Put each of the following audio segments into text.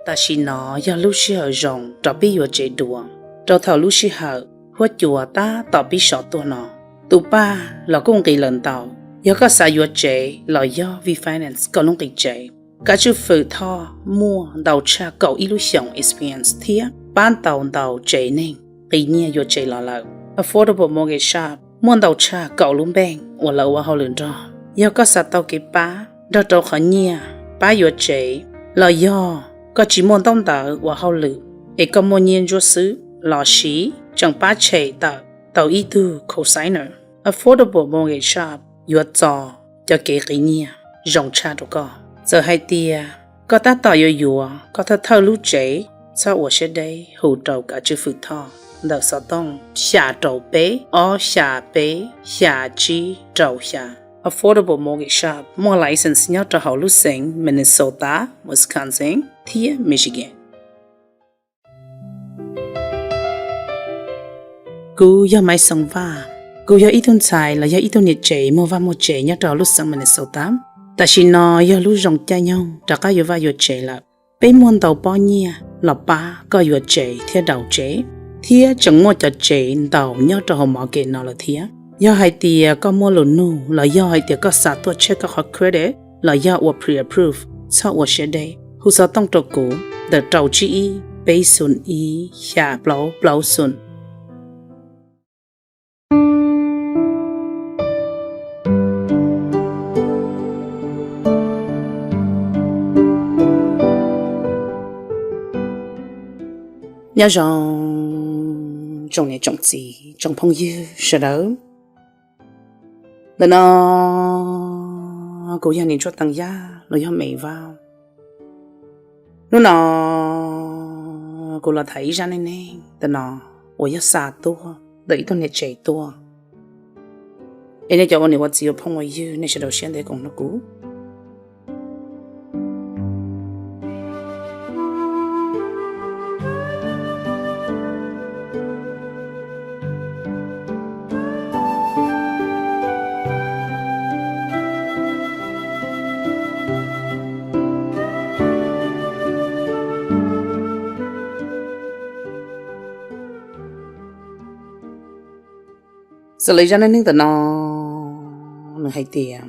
Tam sim no yog lub sij hawm zoo rau peb yuav tsev dua, rau thaum lub sij hawm huab cua tab tom pib sov tuaj no. Tus paj los kuj nqis lawm ntau. Yog koj xav yuav tsev los yog refinance koj lub nqi tsev, Kav Tswj Fwm Thoj muaj ntau tshaj kaum ib lub xyoos experience thiab pab tau ntau tsev neeg qis nyiaj yuav tsev los lawm. Affordable Mortgage Shop muaj ntau tshaj kaum lub npeej uas lawv ua hauj lwm nrog. Yog koj xav tau kev pab nrog rau qhov nyiaj pab yuav tsev, los yog koj tsis muaj ntaub ntawv ua hauj lwm es koj muaj nyiaj ntsuab xwb los sis tseem pab tshem tawm tau ib tug cosigner, Affordable Mortgage Shop yuav txo cov kev qis nyiaj zoo tshaj rau koj. Txawm hais tias koj tab tom yuav yuav koj thawj thawj lub tsev, txhob ua siab deb, hu rau Kav Tswj Fwm Thoj ntawm xov tooj xya rau peb ob xya peb xya tsib rau xya. Affordable Mortgage Shop muaj license nyob rau hauv lub xeev Minnesota, Wisconsin thiab Michigan. Kuv yog Maiv Xeem Vaj. Kuv yog ib tug ntxhais los yog ib tug niam tsev muaj vaj muaj tsev nyob rau lub xeev Minnesota. Tam sim no yog lub zoo caij nyoog rov qab yuav vaj yuav tsev lawm. Peb muaj ntau pob nyiaj los pab koj yuav tsev thiab daus tsev, thiab tseem muaj cov tsev ntau nyob rau hauv market no lawm thiab. Yog hais tias koj muaj lus nug los yog hais tias koj xav tuaj check koj qhov credit los yog ua pre-approve, txhob ua siab deb, hu xov tooj rau kuv ntawm rau tsib ib peb xoom ib xya plaub plaub xoom. Nyob zoo tsoom niam tsoom txiv tsoom phooj ywg sawv daws. Ntawm no kuv yog Niam Ntsuab Teev Yaj los yog Maiv Vaj. Hnub no kuv los tham ib zaj neej neeg ntawm no uas yog xa tuaj ntawm ib tug niam tsev tuaj. Es nej cov ua niam ua txiv ua phooj ua ywg, nej sawv daws siab ntev koom nrog kuv. Xws li zaj neej neeg ntawm no, nws hais tias,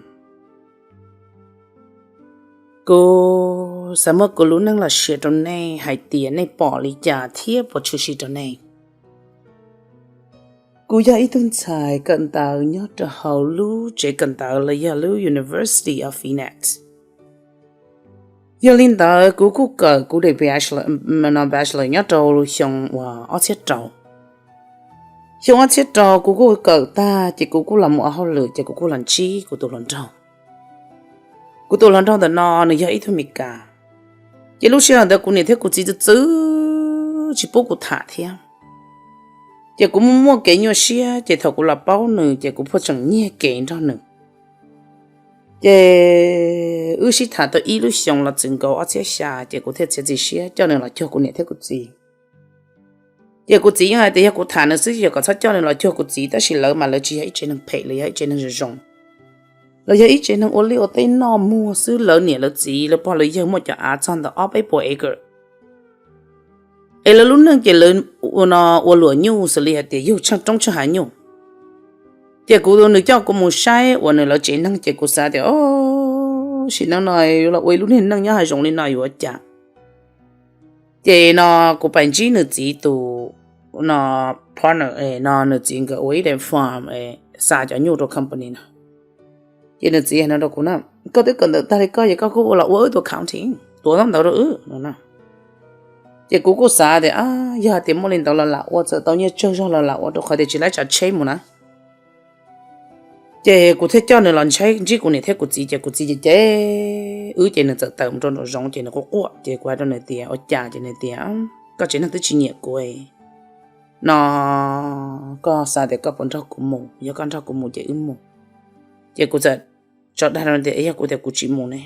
kuv xav muab kuv lub neej los share rau nej hais tias nej pom li cas thiab puas tshwm sim rau nej. Kuv yog ib tug ntxhais kawm ntawv nyob rau hauv lub tsev kawm ntawv los yog lub University of Phoenix. Yog li ntawd kuv kuj kawm kuv de bachelor nyob rau xyoo uas ob txhiab rau. Xyoo ob txhiab rau kuv kuj kawm tag ces kuv kuj los mus ua hauj lwm ces kuv kuj los ntsib kuv tus hluas nraug. Kuv tus hluas nraug ntawm no nws yog ib tug Mes Kas. Ces lub sij hawm ntawd kuv niam thiab kuv txiv txwv txwv tsis pub kuv tham thiab. Ces kuv muaj muaj kev nyuaj siab ces thaum kuv los paub nws ces kuv pheej tseem nyiag kev nrog nws. Ces wb sib tham tau ib lub xyoos los txwm nkaus ob txhiab xya ces kuv thiaj txiav txim siab coj nws los cuag kuv niam thiab kuv txiv. Ces kuv txiv yeej hais tias yog kuv tham nws xwb ces kom txhob coj nws los cuag kuv txiv, tab sis lawv mas lawv tsis yog ib tsev neeg phem, lawv yog ib tsev neeg zoo zoo. Lawv yog ib tsev neeg ua liaj ua teb noj muag xwb, lawv niam lawv txiv lawv pog lawv yawg muaj cov av txog ntawm ob peb puas acre. Es lawv lub neej ces lawv ua no ua luam nyuj xws li hais tias yug tsheej roob tsheej hav nyuj. Ces kuv, nws coj kuv mus saib uas nws lawv tsev neeg ces kuv xav tias, o, sim neej no yuav los ua ib lub niag neej nyob hav zoov li no yuav ua cas. Ces no kuv pais ntsib nws txiv tus no partner no, nws txiv nkawd ua ib daim form xa cov nyuj rau company no. Ces nws txiv hais no rau kuv na, koj twb kawm ntawv tag li koj ces koj kuj los ua wb tus accounting, tuav ntawv rau wb no. Ces kuv kuj xav tias, yog hais tias muaj li ntawd los lam ua, txawm tau nyiaj tsawg zog los lam ua rau qhov tias tsis laib tsav tsheb mus na. Ces kuv thiaj coj nws los ntsib kuv niam thiab kuv txiv ces kuv txiv ces cem wb ces nws txawm tawm mus rau nraum zoov ces nws quaj quaj ces kuv hais rau nws tias ua cas, ces nws tias koj tsev neeg twb tsis nyiam kuv no, koj xav tias koj puas nrog kuv mus, yog koj nrog kuv mus ces wb mus. Ces kuv txawm tso dag rau nws tias yog kuv tias kuv tsis mus ne,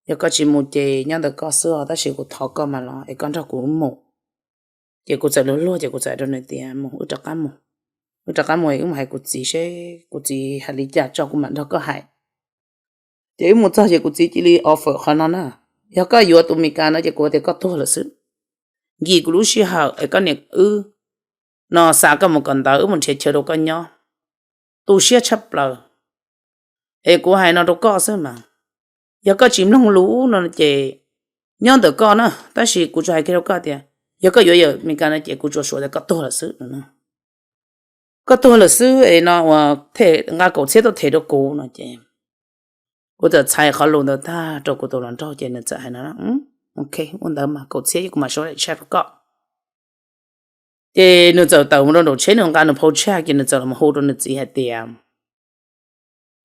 yog koj tsis mus ces nyob ntawm koj xwb os, tab sis kuv thov koj mas los es koj nrog kuv mus. Ces kuv txawm luag luag ces kuv txawm hais rau nws tias mus, wb rov qab mus, wb rov qab mus es wb mus hais kuv txiv seb kuv txiv hais li cas tso kuv mam nrog koj hais. Ces wb mus txog ces kuv txiv cia li offer qhov no na, Yog koj yuav tus Meskas no ces kuv tias koj tuag lawm xwb. Nkim kuv lub sij hawm es koj niam wb no xa koj mus kawm ntawv, wb mus nrhiav chaw rau koj nyob, tu siab tshaj plaws. Es kuv hais no rau koj xwb mas, yog koj tsis mloog lus no ces nyob ntawm koj na, tab sis kuv tsuas hais kiag rau koj tias yog koj yuav yawm Meskas no ces kuv tsuas suav tias koj tuag lawm xwb no. Koj tuag lawm xwb es no ua, nqa kaum txhiab tuaj them rau kuv no ces kuv txawm txhais qhov lus ntawd tag rau kuv tus hluas nraug ces nws txawm hais no, ok, ua ntawd mas kaum txhiab kuv mam sau daim tshaj rau koj. Ces nws txawm tawm mus rau nraum tsheb, nws nqa nws phau tshaj ces nws txawm los hu rau nws txiv hais tias,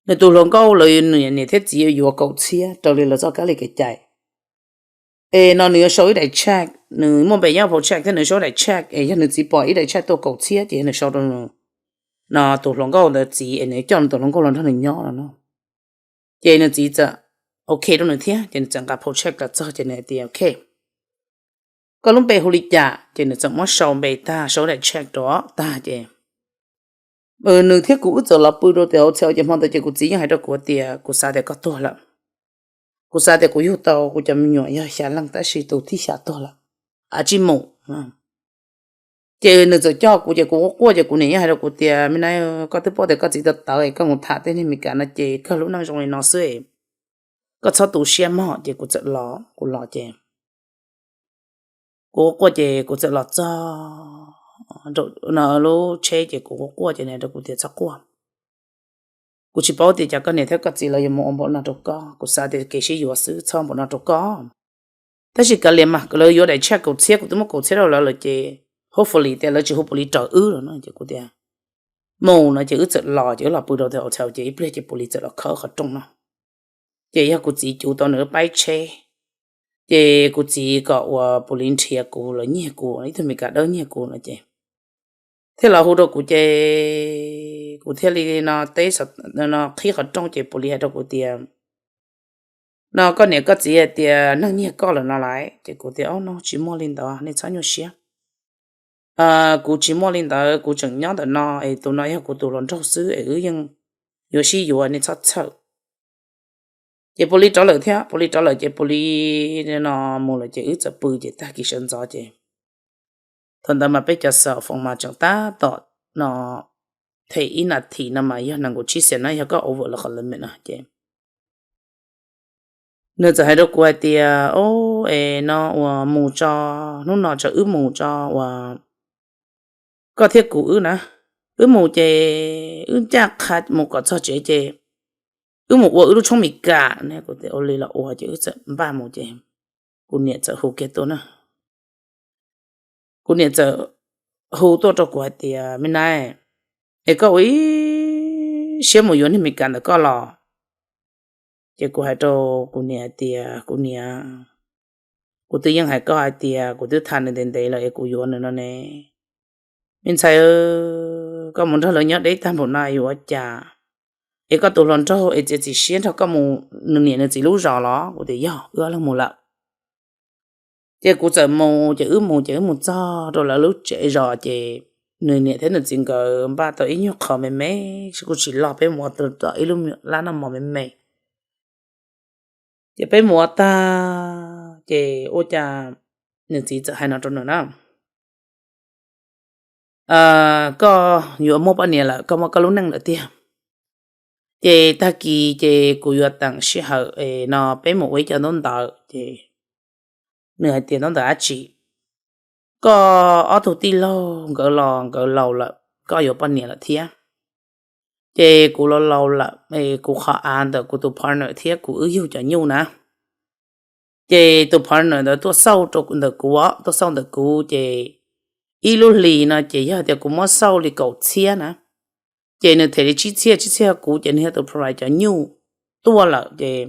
nws tus hluas nkauj lawv niam thiab txiv yuav kaum txhiab raws li lawv txoj kab li kev cai. Es no nws yuav sau ib daim tshaj, nws muaj npe nyob phau tshaj thiab nws sau ib daim tshaj, es yog nws txiv pom ib daim tshaj tuaj kaum txhiab ces yog nws sau rau nws, no tus hluas nkauj ntawd txiv es nws coj nws tus hluas nkauj los nrog nws nyob no. Ces nws txiv txawm ok rau nws thiab ces nws txawm nqa phau tshaj los txog ces nws hais tias, ok, koj lub npe hu li cas? Ces nws txawm muab sau npe tag, sau daim tshaj rau tag ces nws thiab kuv wb txawm los pw rau tias hauv txhia ces hmo ntawd ces kuv txiv yeej hais rau kuv tias kuv xav tias koj tuag lawm. Kuv xav tias kuv yug tau kuv cov me nyuam yog xya leej tab sis tus thib xya tuag lawm, av tsij mus. Ces nws txawm coj kuv ces kuv quaj quaj ces kuv niam yeej hais rau kuv tias, me na, koj twb paub tias koj txiv tawv tawv es koj mus tham tej niag Meskas no ces kawg lub neej zoo li no xwb, koj txhob tu siab mog. Ces kuv txawm los, kuv los ces kuv quaj quaj ces kuv txawm los txog lub tsheb ces kuv quaj quaj ces nws hais rau kuv tias txhob quaj, kuv tsis paub tias cas koj niam thiab koj txiv lawv yuav mus ua npaum no rau koj, kuv xav tias kev sib yuav xwb txhob npaum no rau koj. Tab sis kav liam mas lawv yuav daim tshaj kaum txhiab, kuv twb muab kaum txhiab rau lawv lawm ces hopefully tias lawv tsis hu pus li raws wb lawm no. Ces kuv tias mus no ces wb txawm los ces wb los pw rau tias hauv txhia ces ib pliag ces pus li txawm los khawb qhov rooj no. Ces yog kuv txiv cuv tau nws lub paib tsheb, ces kuv txiv kom ua pus li nrhiav kuv los nyiag kuv, ib tug Meskas dawb nyiag kuv no ces thiaj los hu rau kuv ces kuv thiaj li no teb no qhib qhov rooj ces pus li hais rau kuv tias, no koj niam koj txiv hais tias neeg nyiag koj lawm no lawm. Ces kuv tias, o no tsis muaj li ntawd, nej txhob nyuaj siab. Kuv tsis muaj li ntawd, kuv tseem nyob ntawm no es tus no yog kuv tus hluas nraug xwb es wb yeej yuav sib yuav, nej txhob txhawj. Ces pus li rov lawm thiab, pus li rov lawm ces pus li no mus lawm ces wb txawm pw ces tag kis sawv ntxov ces thaum ntawd mas peb cov xov foos mas tseem tab tom no, them ib nas this no mas yog nees nkaum tsib xees no yog koj over lawm qhov limit no ces nws txawm hais rau kuv hais tias, o, es no uas mus tso, hnub no tso wb mus tso uas koj thiab kuv wb na, wb mus ces wb ncaj qha mus kom txog tsev ces wb mus ua wb lub tshoob Meskas ne. Kuv tias ua li los ua ces wb txawm npaj mus ces kuv niam txawm hu kiag tuaj na. Kuv niam txawm hu tuaj rau kuv hais tias, me na, es koj ua ib siab mus yuav niag Meskas ntawm koj los? Ces kuv hais rau kuv niam hais tias, kuv niam, kuv twb yeej hais koj hais tias kuv twb tham nws ntev ntev lawm es kuv yuav nws no ne. Me ntxhais, koj mus nrog lawv nyob deb tag npaum no yuav ua cas? Es koj tus hluas nraug es txiav txim siab nrog koj mus nws niam nws txiv lub zos los? Kuv tias yog, wb ob leeg mus lawm. Ces kuv txawm mus, ces wb mus, ces wb mus txog rau lawv lub tsev zos ces nws niam thiab nws txiv nkawd npaj tau ib nyuag qho me me, kuj tsis loj, peb mus ua tau ib lub lab noj mov me me. Ces peb mus ua tag ces ua cas nws txiv txawm hais no rau nws na, koj yuav muaj poj niam lawm, koj muaj koj lub neej lawm tiag. Ces tag kis ces kuv yuav teem sij hawm no peb mus ua ib co ntaub ntawv. Ces nws hais tias ntaub ntawv dab tsi? Koj ob tug tij laug nkawd los nkawd laus lawm, koj yuav poj niam lawm thiab. Ces kuv los laus lawm, kuv qhov av ntawm kuv tus partner thiab kuv wb yug cov nyuj na. Ces tus partner ntawd tuaj xauj rau ntawm kuv, tuaj xauj ntawm kuv ces ib lub hlis no ces yog tias kuv muab xauj li kaum txhiab na, ces nws them li tsib txhiab, tsib txhiab kuv ces nws yog tus provide cov nyuj tuaj lawm ces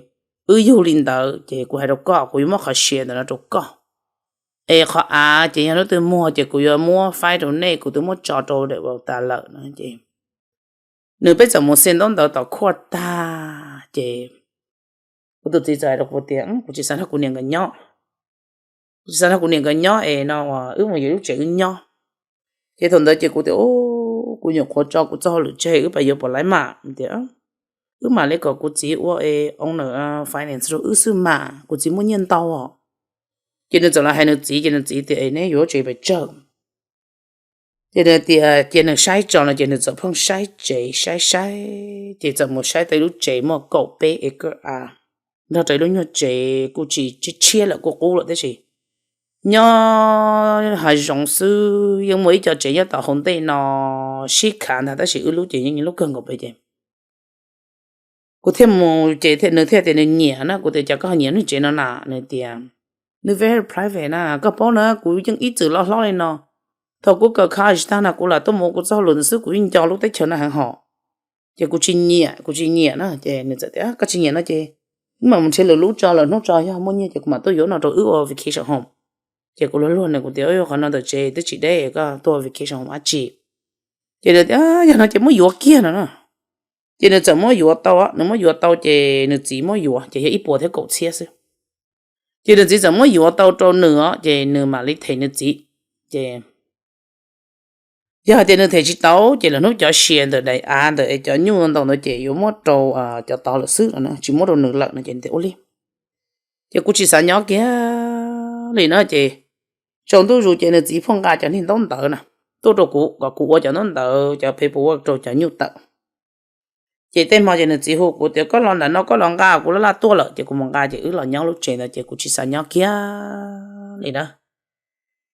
wb yug li ntawd ces kuv hais rau koj kuv yuav muab qhov share ntawm no rau koj. Es qhov av ces yog hnub twg muag ces kuv yuav muab faib rau nej, kuv twb muab tso rau daim vaus tas lawm no ces nws peb txawm mus xi ntaub ntawv tom khuaj tag ces kuv tus txiv txawm hais rau kuv tias kuv tsis xav nrog kuv niam nkawd nyob. Kuv tsis xav nrog kuv niam nkawd nyob es no wb mus yuav lub tsev wb nyob. Ces thaum ntawd ces kuv tias kuv nyuam qhuav tso kuv txoj hauj lwm tseg, wb pab yuav puas laib mam tias wb mam li kom kuv txiv ua owner finance rau wb xwb mas, kuv txiv muaj nyiaj ntau os. Ces nws txawm los hais nws txiv, ces nws txiv tias, Neb yuav lub tsev pes tsawg? Ces nws tias cia nws saib tso no, ces nws txawm pheej saib tsev saib saib, ces txawm mus saib tau ib lub tsev muaj kaum peb acre a, nrog rau ib lub nyuag tsev kuj tsis tshiab tshiab lawm, kuj qub lawm tab sis nyob hav zoov xwb, yeej muaj ib co tsev nyob tom hauv ntej no sib khav ntag, tab sis wb lub ces yeej lub kawg nkaus pes ces kuv thiaj mus ces nws thiaj tias nws nyiam na. Kuv tias, Cas koj ho nyiam lub tsev no na? Nws tias, Nws very private na, koj paub na, kuv yeej ib txwm loj hlob li no, thaum kuv kawm college tag na kuv lam tuaj mus ua kuv txoj hauj lwm ntawd xwb, kuv yeej nco lub teb chaws no heev hos. Ces kuv tsis nyiam, kuv tsis nyiam na. Ces nws txawm tias, Koj tsis nyiam no ces wb mam mus nrhiav lwm lub tso, lwm hnub tso yog muaj nyiaj ces kuv mam tuaj yuav no rau wb ua vacation home. Ces kuv luag luag nws, kuv tias, Qhov no ntawm tsev twb tsis deb, koj tuaj vacation home dab tsi? Ces nws tias, Yog no ces muab yuav kiag no na. Ces nws txawm muab yuav tau, nws muab yuav tau ces nws txiv muab yuav ces yog ib puas thiab kaum txhiab xwb. Ces nws txiv txawm muab yuav tau rau nws os, ces nws mam li them nws txiv. Ces yog hais tias nws them tsis tau ces lwm hnub cov share ntawm daim av ntawm cov nyuj ntau ntawd ces yuav muab rau cov tod lawm xwb no, tsis muab rau nws lawm no. Ces nws tias, Ua li. Ces kuv tsis xav nyob kiag li no ces tsaus ntuj zus ces nws txiv pheej nqa cov niag ntaub ntawv na tuaj rau kuv kom kuv ua cov ntaub ntawv, cov paperwork rau cov nyuj tawm. Ces tej hmo ces nws txiv hu kuv tias, Koj los ntawm no, koj los nqa, kuv laj laj tuaj lawm. Ces kuv mus nqa ces wb los nyob lub tsev ntawd ces kuv tsis xav nyob kiag li na.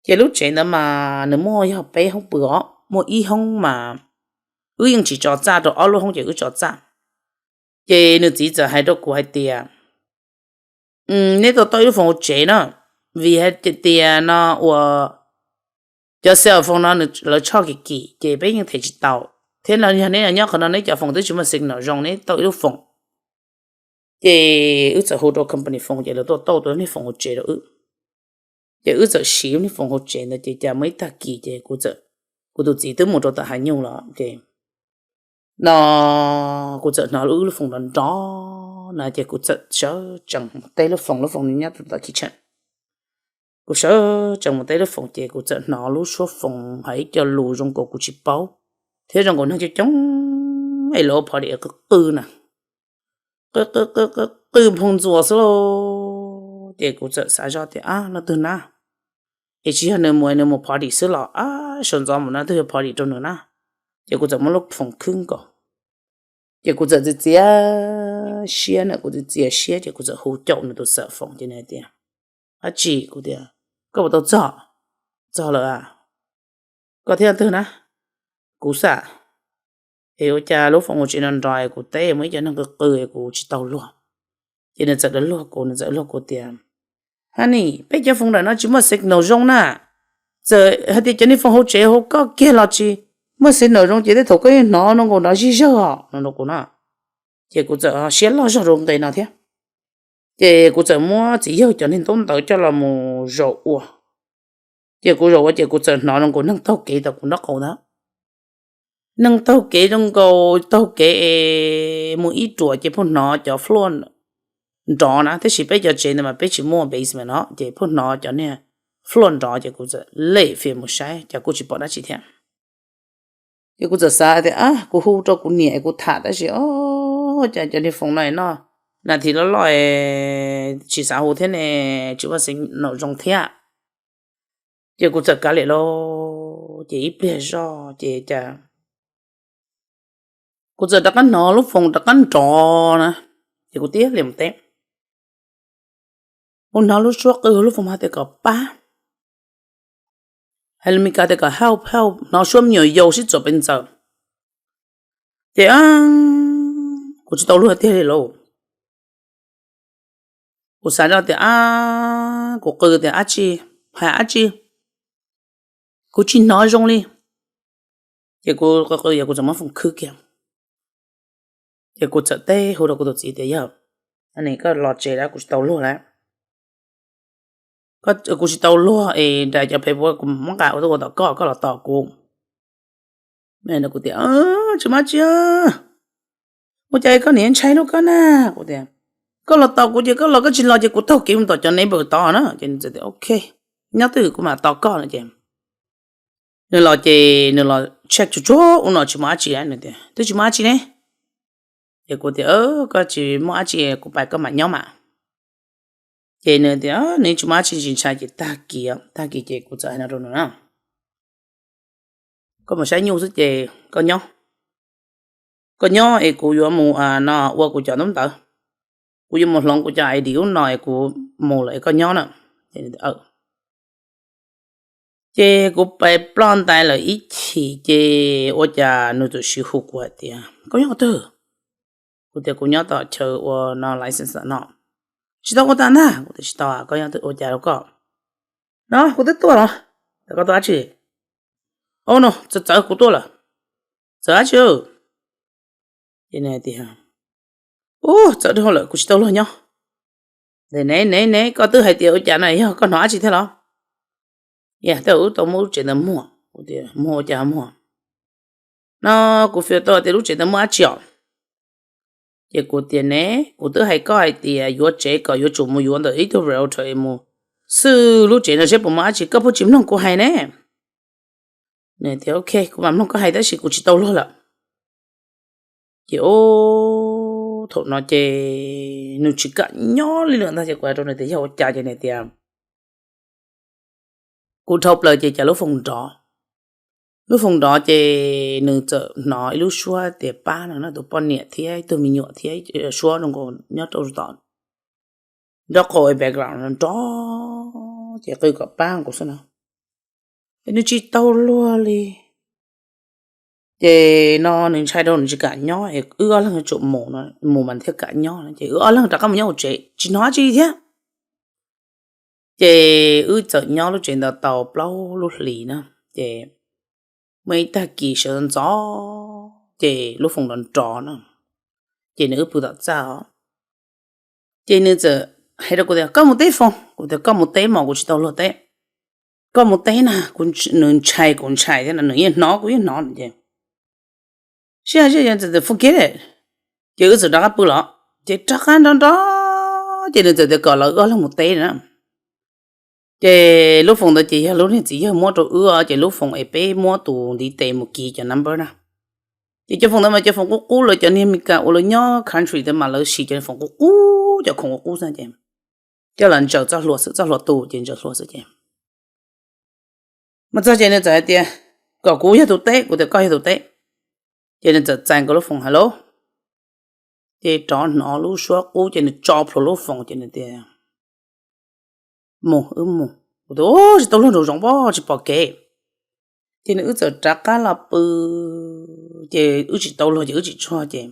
Ces lub tsev ntawd mas nws muaj yog peb hoob pw os, muaj ib hoob mas wb yeej tsis tso txaj rau, ob lub hoob ces wb tso txaj. Ces nws txiv txawm hais rau kuv hais tias, Neb tau tau ib lub foos hauv tsev na, vim hais tias no uas cov cell phone no lawv tshoj kim kim ces peb yeej them tsis tau, thiab yog neb nyob qhov no neb cov foos twb tsis muaj signal zoo, neb tau ib lub foos. Ces wb txawm hu rau company foos ces lawv tuaj tau tau niag foos hauv tsev rau wb. Ces wb txawm siv niag foos hauv tsev ntawd ces cas muaj ib tag kis ces kuv, kuv tus txiv twb mus rau tom hav nyuj lawm ces no kuv txawm hnov wb lub foos nrov nrov na ces kuv txawm sawv tsees mus teb lub foos, lub foos nyob rau tom kitchen. Kuv sawv tsees mus teb lub foos ces kuv txawm hnov lub suab foos hais ib co lus zoo nkaus kuv tsis paub, thiab zoo nkaus neeg coob coob es lawv ua party qw qw na, qw qw qw qw qw nphoo ntxuas xwb lauj. Ces kuv txawm xav zoj tias, Ab, leej twg na? Es tsis yog nws mus, nws mus party xwb los? Ab, sawv ntxov mus na, twb yog party rau nws na. Ces kuv txawm muab lub foos khwb nkaus. Ces kuv txawm txias txias siab na, kuv txias txias siab ces kuv txawm hu caum nws tus cell phone ces nws tias, Dab tsi? Kuv tias, Koj puas tau txog? Txog lawm a. Koj thiab leej twg na? Kuv xwb. Es ua cas lub foos hauv tsev no nrov es kuv teb muaj ib co neeg qw qw es kuv tsis tau luag. Ces nws txawm luag kuv, nws txawm luag kuv tias, Honey, peb cov foos ntawm no tsis muaj signal zoo na. Txawm hais tias cov niag foos hauv tsev hauv koj kiag los tsis muaj signal zoo ces tej thaum koj yeej hnov no nkaus nrov zij zawg os, no rau kuv na. Ces kuv txawm siab loj zog rau nqe no thiab. Ces kuv txawm muab txiv yawg cov niag ntaub ntawv coj los mus zaum ua. Ces kuv zaum ua ces kuv txawm hnov zoo nkaus neeg taug kev tom kuv nraub qaum ntag. Neeg taug kev zoo nkaus taug kev es mus ib ruam ces pheej hnov cov floor nrov na, tiam sis peb cov tsev ntawd mas peb tsis muaj basement no ces pheej hnov cov niag floor nrov ces kuv txawm lem fias mus saib cas kuj tsis pom dab tsi thiab. Ces kuv txawm xav tias, Ab, kuv hu rau kuv niam es kuv tham tab sis o, cas cov niag foos no no nas this loj loj es tsis xav hu thiab ne, tsis muaj signal zoo thiab. Ces kuv txawm kav liam lauj, ces ib pliag zoj ces cas kuv txawm rov qab hnov lub foos rov qab nrov na, ces kuv tib liam mus teb. Kuv hnov lub suab qw, lub foos mas tias kom pab, hais lus Meskas tias kom help, help, hnov suab me nyuam yaus sib txuam pes ntxaws. Ces kuv tsis tau luag tiag li lauj. Kuv xav zoj tias, Ab, kuv qw tias dab tsi, hais dab tsi, kuv tsis hnov zoo li. Ces kuv qw qw, kuv txawm muab foos khwb kiag. Ces kuv txawm teb hu rau kuv tus txiv tias, Yawg, koj los tsev lawm, kuv tsis tau luag lawm. Kuv tsis tau luag es daim cov paperwork kuv muab nqa ua tuaj ua tom koj, koj los tos kuv. Kuv tias, Tsis muaj dab tsi, ua cas koj niam ntshai luaj koj na? Kuv tias, Koj los tos kuv ces koj los, koj tsis los ces kuv taug kev mus tom cov neighbor tod na. Ces nws tias, Ok, nyob twj ywm kuv mam tos koj no ces nws los ces nws los check tsuag tsuag ua no tsis muaj dab tsi. Nws tias, Twb tsis muaj dab tsi ne. Ces kuv tias, Koj tsis muaj dab tsi, kuv pais koj mam nyob mas. Ces nws tias nws tsis muaj dab tsi, tsis ntshai. Ces tag kis, tag kis ces kuv txawm hais no rau nws na, Koj mus saib nyuj xwb ces koj nyob, koj nyob es kuv yuav mus no ua kuv cov ntaub ntawv, kuv yuav mus hloov kuv cov I D lub no es kuv mus lawm es koj nyob na. Ces kuv pais ploj ntais lawm ib chim ces ua cas nws txawm hu kuv hais tias, Koj nyob qhov twg? Kuv tias, Kuv nyob tom chaw ua no license no. Tsis tau ua tas ntag. Kuv tias, Tsis tau, koj nyob ua cas rau koj? No kuv twb tuaj los. Koj tuaj dab tsi? Au no, txawv txawv kuv tuaj lawm. Txawv dab tsi? Ces nws hais tias, Ub, txawv dhau lawm, kuv tsis tau luag nyob. Ne ne ne, koj twb hais tias ua cas no, yog koj hnov dab tsi thiab los? Yog tej zaum wb tau muab lub tsev ntawd muag. Kuv tias, Muag ua cas muag? No kuv fias tau tias lub tsev ntawd muaj dab tsi os. Ces kuv tias, Ne, kuv twb hais koj hais tias yuav tsev kom yuav tsum mus yuav ntawm ib tug realtor mus xwb, lub tsev no seb puas muaj dab tsi, koj puas tsis mloog kuv hais ne? Nws tias, Ok, kuv mam mloog koj hais tab sis kuv tsis tau luag lawm. Ces ub, thaum no ces nws tsis kam nyob li lawm ntag. Ces kuv hais rau nws tias, Yog ua cas? Ces nws tias, Kuv dhau plaws ces cas lub foos nrov. Lub foos nrov ces nws txawm hnov ib lub suab tias pab no na, tus poj niam thiab ib tug me nyuam thiab suab zoo nkaus nyob rau tom nraub qaum background nrov, ces qw kom pab kuv xwb no. Es nws tsis tau luag li. Ces no nws ntshai rau nws tsis kam nyob es wb ob leeg yuav tsum mus, mus mas thiaj kam nyob no. Ces wb ob leeg rov qab mus nyob hauv tsev tsis hnov dab tsi thiab. Ces wb txawm nyob lub tsev ntawd tau plaub lub hlis na. Ces muaj ib tag kis sawv ntxov ces lub foos nrov nrov na, ces nws wb pw tom txaj os. Ces nws txawm hais rau kuv tias, Koj mus teb foos. Kuv tias, Koj mus teb mas kuv tsis tau luag teb. Koj mus teb na, nws ntshai kuv ntshai thiab no, nws yeej hnov kuv yeej hnov ces sib hais sib hais, Forget it. Ces wb txawm rov qab pw los, ces rov qab nrov nrov, ces nws txawm tias kom lawv wb ob leeg mus teb na. Ces lub foos ntawd ces yog lub niag txiv yawg muab rau wb, ces lub foos es peb muab tus ntiv tes mus kiv cov number na. Ces cov foos ntawd mas cov foos qub qub, lawv cov niag Meskas uas lawv nyob country ntawd mas lawv siv cov foos qub qub, cov khoom qub qub xwb ces coj los ntsaws txoj hlua xwb, txoj hlua tu ces ntsaws hlua xwb ces mus txog ces nws txawm hais tias, Kom kuv yog tus teb. Kuv tias, Koj yog tus teb. Ces nws txawm txais nkaus lub foos, Hello. Ces rov hnov lub suab qub ces nws tso plhuav lub foos ces nws tias, Mus, wb mus. Kuv tias, Tsis tau luag nraum zoov pob, tsis pom kev. Ces nws wb txawm rov qab los pw, ces wb tsis tau luag ces wb tsis tshua ces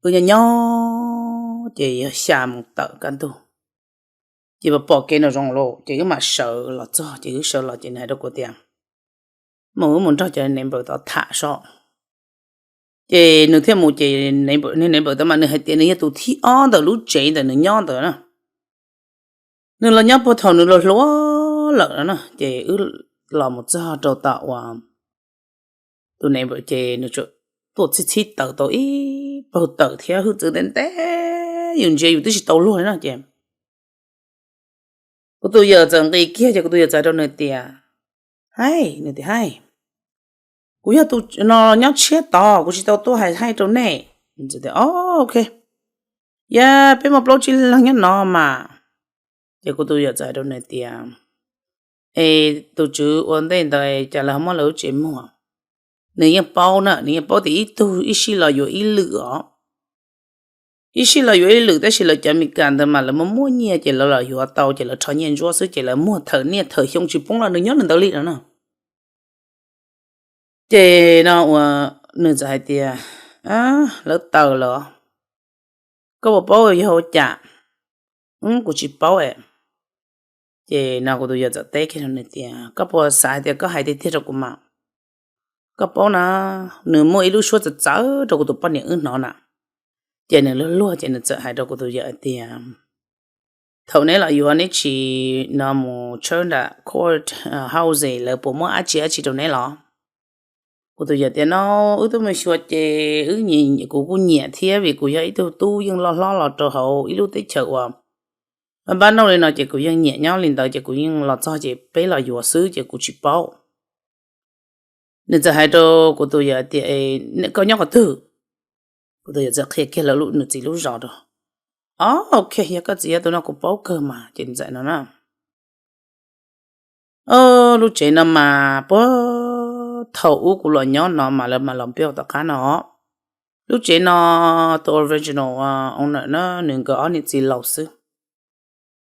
wb nyob nyob ces yog xya moos tawm kaj ntug, ces pom kev nraum zoov lawm ces wb mam sawv los txog. Ces wb sawv los ces nws hais rau kuv tias, Mus, wb mus nrog cov neighbor tod tham sob. Ces nws thiaj mus ces nws neighbor tod mas nws hais tias nws yog tus thib ob ntawm lub tsev ntawm nws nyob ntawd na. Nws los nyob puag thaum nws los hluas lawm no na. Ces wb los mus txog rau tom uas tus neighbor ces nws tuaj txhib txhib taws tau ib paug taws thiab hwj txwv ntev ntev, yus ntsia yus twb tsis tau luag li no ces kuv tus yawm txawm nqis kiag ces kuv tus yawm txawm hais rau nws tias, Haij, nws tias, Haij, kuv yog tus no nyob tshiab tod, kuv tsis tau tuaj hais haij rau nej. Tias, Ok, yog peb muaj plaub tsib leeg nyob no mas. Ces kuv tus yawm txawm hais rau nws tias, Es tus tswv ua ntej ntawd cas lawv ho muab lawv lub tsev muag? Nws yeej paub na, nws yeej paub tias ib tug ib sij los yuav ib lwm os. Ib sij los yuav ib lwm, tab sis lawv cov Meskas ntawd mas lawv muaj muaj nyiaj ces lawv los yuav tau ces lawv rho nyiaj ntsuab xwb ces lawv muag thawm niaj thawm xyoo tsis poob los nws nyob nws ntawd li no na. Ces no uas nws txawm hais tias, Lawv taws lawm, koj puas paub yog ua cas? Kuv tsis paub. Ces no kuv tus yawm txawm teb kiag rau nws tias, Koj puas xav hais tias koj hais tiag tiag rau kuv mas? Koj paub na, nws muaj ib lub suab txawv txawv rau kuv tus poj niam wb hnov na. Ces nws luag luag ces nws txawm hais rau kuv tus yawm hais tias, Thaum neb los yuav neb tsis no mus tshawb nram court house lawv puas muab dab tsi dab tsi rau neb los? Kuv tus yawm tias, No, wb twb mus xyuas ces wb, kuv kuj nyiam thiab vim kuv yog ib tug tub yeej loj hlob los rau hauv ib lub teb chaws uas npab npab nauj li no ces kuv yeej nyiam nyob li ntawd ces kuv yeej los txog ces peb los yuav xwb ces kuv tsis paub. Nws txawm hais rau kuv tus yawm tias, Koj nyob qhov twg? Kuv tus yawm txwv qhia kiag lawv nws txiv lub zos rau. O, ok, yog koj txiv yog tus no kuv paub kawg mas, ces ntxawm no na. O, lub tsev no mas puag thaum ub kuv los nyob no mas lawv mam los build tom qab no. Lub tsev no tus original owner na, nws nkawd ob niam txiv laus xwb.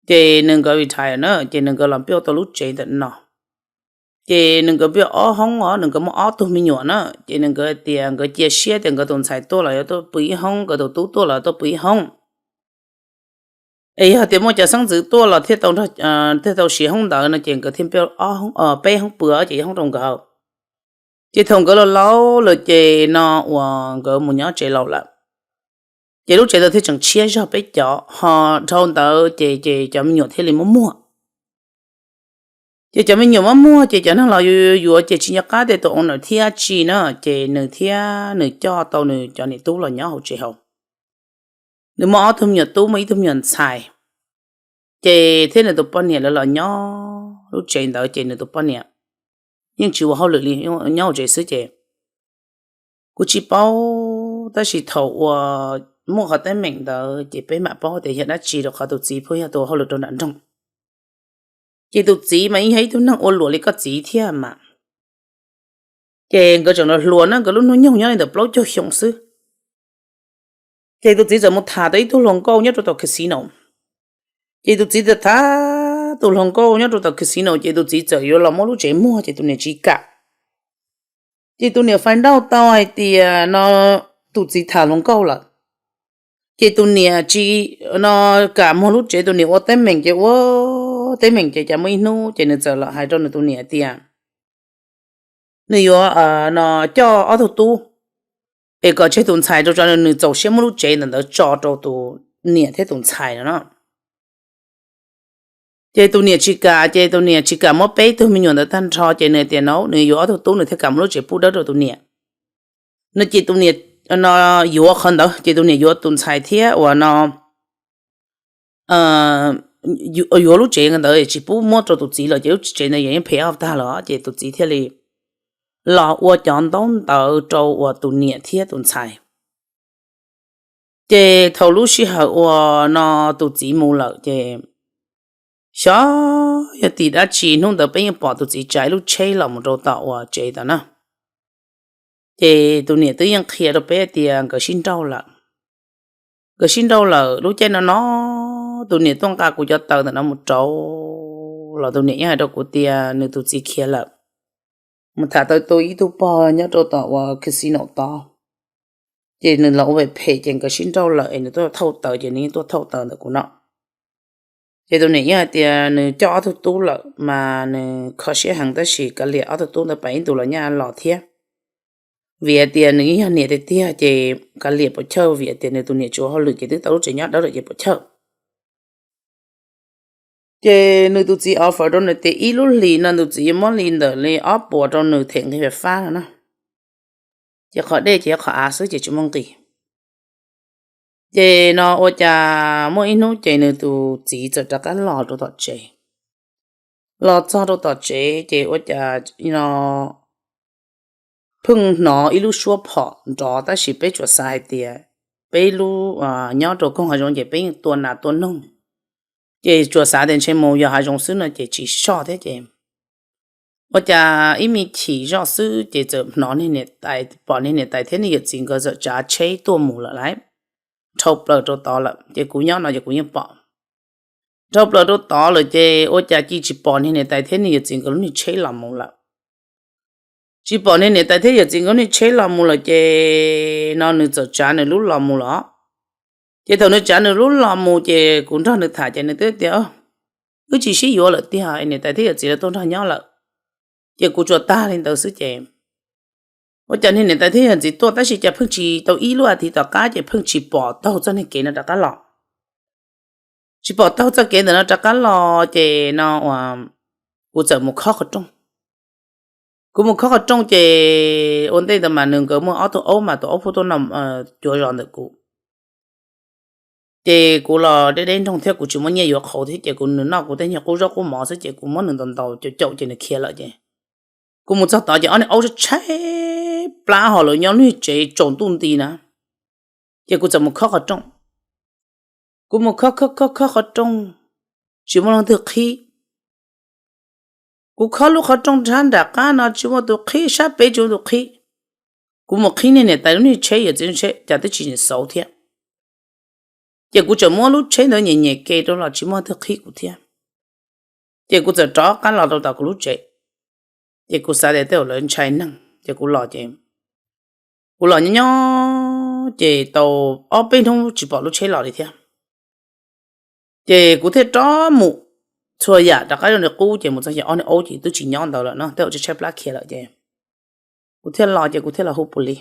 Ces nws nkawd retire na, ces nws nkawd los build tau lub tsev ntawm no. Ces nws nkawd build ob hoob os, nws nkawd muaj ob tug me nyuam na, ces nws nkawd tias nkawd cia siab tias nkawd tus ntxhais tuaj los yuav tuaj pw ib hoob, nkawd tus tub tuaj los tuaj pw ib hoob. Es yog tias muaj cov xeeb ntxwv tuaj los thiaj tau, thiaj tau siv hoob ntawd no ces nkawd thiaj build peb hoob pw ces ib hoob rau nkawd. Ces thaum nkawd los laus lawm ces no uas nkawd mus nyob tsev laus lawm, ces lub tsev ntawd thiaj tseem tshiab zog peb cov, ho dhau ntawd ces, ces cov me nyuam thiaj li muaj muag. Ces cov me nyuam muaj muag ces cov neeg los yuav ces tsis nco qab tias tus owner thiab tsi na, ces nws thiab nws coj tau nws cov niam tub los nyob hauv tsev hauv. Nws muaj ob tug me nyuam tub, muaj ib tug me nyuam ntxhais, ces thiab nws tus poj niam lawv los nyob lub tsev ntawd ces nws tus poj niam yeej tsis ua hauj lwm li, nyob hauv tsev xwb ces kuv tsis paub, tab sis thaum uas muaj qhov teeb meem ntawd ces peb mam paub tias yog dab tsi, rau qhov tus txiv pheej yog tus ua hauj lwm rau nram nroog. Ces tus txiv mas yeej yog ib tug neeg ua luam li koj txiv thiab mas. Ces nkawd tseem los hluas na, nkawd lub hnub nyoog nyob li ntawm plaub caug xyoo xwb. Ces tus txiv txawm mus tham tau ib tug hluas nkauj nyob rau tom casino. Ces tus txiv txawm tham tus hluas nkauj nyob rau tom casino ces tus txiv txawm yuav los muab lub tsev muag ces tus niam tsis kam. Ces tus niam find out tau hais tias no tus txiv tham hluas nkauj lawm. Ces tus niam tsis, no, kam muag lub tsev, tus niam ua teeb meem ces ua teeb meem ces cas muaj ib hnub ces nws txawm los hais rau nws tus niam tias nws yuav, no, coj ob tug tub es kom tseg tus ntxhais rau tso, nws txaus siab muab lub tsev ntawm ntawd tso rau tus niam thiab tus ntxhais no no. Ces tus niam tsis kam, ces tus niam tsis kam muab peb tug me nyuam ntawd tag nrho ces nws tias no nws yuav ob tug tub nws thiaj kam muab lub tsev pub dawb rau tus niam. No ces tus niam, no, yuav qhov ntawd ces tus niam yuav tus ntxhais thiab uas no yuav lub tsev ntawd tsis pub muab rau tus txiv lawm ces lub tsev ntawd yeej pay off tag lawm ces tus txiv thiaj li los ua cov ntaub ntawv rau uas tus niam thiab tus ntxhais. Ces thaum lub sij hawm uas no tus txiv mus lawm ces xyov yog tim dab tsi hnub ntawd peb yeej pom tus txiv tsav ib lub tsheb los mus rau tom uas tsev tom na. Ces tus niam twb yeej qhia rau peb tias nkawd sib nrauj lawm. Nkawd sib nrauj lawm lub caij no no tus niam tuaj nqa kuv cov taws ntawm no mus rau los tus niam yeej hais rau kuv tias nws tus txiv khiav lawm, mus tham tau tus ib tug pog nyob rau tom uas casino tod, ces nws los ua phem phem ces nkawd sib nrauj lawm es nws tuaj thauj taws ces nws yeej tuaj thauj taws ntawm kuv no. Ces tus niam yeej hais tias nws coj ob tug tub lawm mas nws kho siab heev tab sis kav liam ob tug tub ntawd pab ib ntus los nyaj los thiab. Vim hais tias nws yeej yog niam tiag tiag ces kav liam puas chawj, vim hais tias nws tus niam tsis ua hauj lwm ces twb tau lub tsev nyob dawb lawm ces puas chawj. Ces nws tus txiv offer rau nws tias ib lub hlis no nws tus txiv yuav muab li ntawm li ob puas rau nws them nqi fais fab no na. Ces qhov dej ces yog qhov av xwb ces tsis muaj nqis. Ces no ua cas muaj ib hnub ces nws tus txiv txawm rov qab los rau tom tsev. Los txog rau tom tsev ces ua cas no pheej hnov ib lub suab phom nrov tab sis peb tsuas xav hais tias peb lub, nyob rau koog hav zoov ces peb yeej tua nas tua noog, ces tsuas xav tias ntshe mus yos hav zoov xwb no ces tsis soj thiab ces ua cas ib me chim zoj xwb ces txawm hnov niag niam tais, pom niag niam tais thiab niag yawm txiv nkawd txawm tsav tsheb tuaj mus lawm lauj. Dhau plaws rau tod lawm ces kuv nyob no ces kuv yeej pom. Dhau plaws rau tod lawm ces ua cas cia tsis pom niag niam tais thiab niag yawm txiv nkawd lub niag tsheb los mus lawm. Tsis pom niag niam tais thiab yawm txiv nkawd lub niag tsheb los mus lawm ces no nws txawm tsav nws lub los mus lawm. Ces thaum nws tsav nws lub los mus ces kuv nrog nws tham ces nws twb tias wb tsis sib yuav lawm tiag, niam tais thiab yawm txiv lawv tuaj nrog nyob lawm. Ces kuv tsuas tag li ntawd xwb ces ua cas niag niam tais thiab yawm txiv tuaj tab sis cas pheej tsis tau ib lub as thiv tom qab ces pheej tsis pom taug txoj niag kev no rov qab los. Tsis pom taug txoj kev ntawm no rov qab los ces no kuv txawm mus khob qhov rooj. Kuv mus khob qhov rooj ces ua ntej ntawd mas nws nkawd muaj ob tug aub mas tus aub pheej tuaj noj cuav zos ntawm kuv. Ces kuv los deb deb nroog thiab kuv tsis muaj nyiaj yuav qhauv thiab ces kuv, nws noj kuv tej nyuag qub zaub qub mov xwb ces kuv muab nws ntaus ntaus caum caum ces nws khiav lawm ces kuv mus txog tod ces ob niag aub tshaib tshaib plab ho lawv nyob lub niag tsev tsaus ntuj nti na. Ces kuv txawm mus khob qhov rooj. Kuv mus khob khob khob khob qhov rooj, tsis muaj leej twg qhib. Kuv khob lub qhov rooj nrab nram qab no tsis muaj tus qhib, sab pem tsis muaj tus qhib. Kuv mus qhib niag niam tais lub niag tsheb, yawm txiv lub tsheb cas twb tsis xauv thiab. Ces kuv tseem muab lub tsheb ntawd nyem nyem ke rau los tsis muaj leej twg qhib kuv thiab. Ces kuv txawm rov qab los rau tom kuv lub tsev. Ces kuv xav tias tej zaum lawv ntshai neeg ces kuv los ces, kuv los nyob nyob ces tau ob peb hnub tsis pom lub tsheb los li thiab. Ces kuv thiaj rov mus txhua yam rov qab zoo li qub, ces mus txog xyoo ob niag aub ces twb tsis nyob ntawd lawm no, tej zaum tshaib tshaib plab khiav lawm ces kuv thiaj los ces kuv thiaj los hu pus lis.